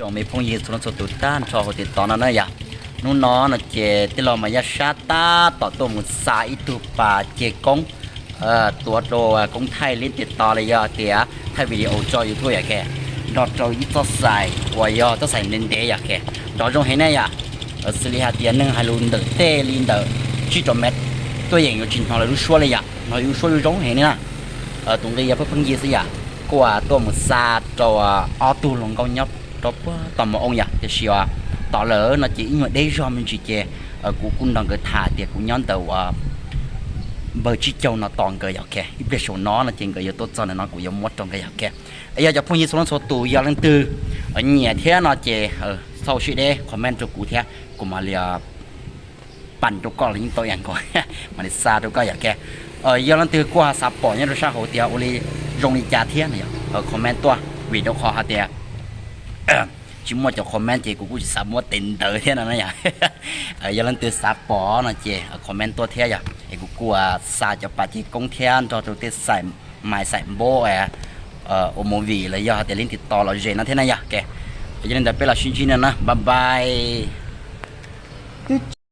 Zoo me phooj ywg txhua leej txhua tus tag nrho hauv tiv tov no na yom. Hnub no no ces tij laug Mas Yaj Sab tab tom tuaj mus xa ib tug pas ceg koob tuav rau koob thaij li tiv tov los yog tias thaij video tso YouTube yom ke, nrog rau ib txoj xais uas yog txoj xais ntev ntev yom ke, nrov zoo heev ne yom. Xws li hais tias neeg hais lus ntawm tej li ntawm tsib rau mev tuaj yeem yuav tsis hnov lawv lub suab li yom, hnov lub suab zoo heev li na. Tus nqi yog pheej pheej yig xwb yom. Kuj tuaj mus xa rau ob tug hluas nkauj nyob rau puag tom Moo Oo yom, tiam sis tom lawv no ces ib nyuag deb zog me ntsis ces kuv kuj nrog nkawd tham tias kuv nyob ntawm uas npawg Tsib Caug no tos nkawd yom ke. Ib pliag saum no no ces nkawd yuav tuaj txog ntawm no kuv yuav muab rau nkawd yom ke. Yog cov phooj ywg txhua leej txhua tus yog leej twg nyiam thiab no ces txhob sib deb comment rau kuv thiab kuv mam li pam rau koj los yeej tau ib yam nkaus, mam li xa rau koj yom ke. Yog leej twg kuj xav pom nyob rau sab hauv tias ua li zoo li cas thiab no yog comment tuaj, vim rau qhov hais tias tsis muaj cov comment ces kuv kuj tsis xav muab tes ntawd thiab no na yom. Yog leej twg xav pom no ces comment tuaj thiab yom, es kuv kuj xa cov pas ceg koob thiab nrog rau tej xais mais xais npab ua movie los yog hais tias li tiv tov los ze no thiab na yom. Yog li ntawd peb los sib ntsib no na, bye bye.